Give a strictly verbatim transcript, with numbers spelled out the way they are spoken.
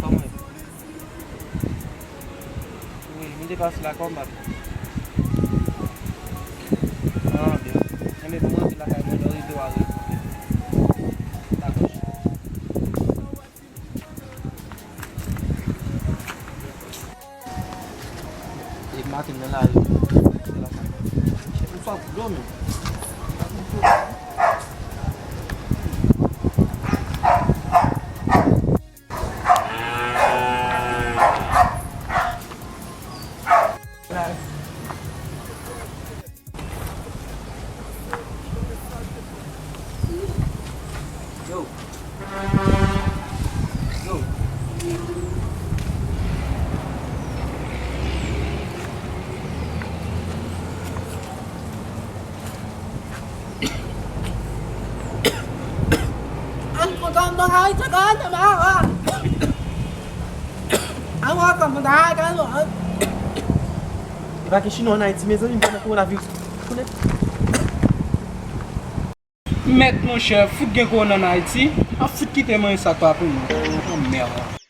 Kòman? Wi, m te pase la kòman? Ah, byen. Enben, pou mwen, se lakay mwen, lè w rive, w a rive. Dakò. E maten nan lari, se lakay mwen. Ou swaf dlo, men. Yo. Yo. An kontan nan kay, sa ka nan ma. An kontan nan kay, sa ka nan. E pa gen chinwa ann Ayiti, mezanmi, m pa nan kowonaviris. Konnen. Mèt monchè, fout gen kowona ann Ayiti. An fout kite mwen sa pa pou mwen. Anmèd.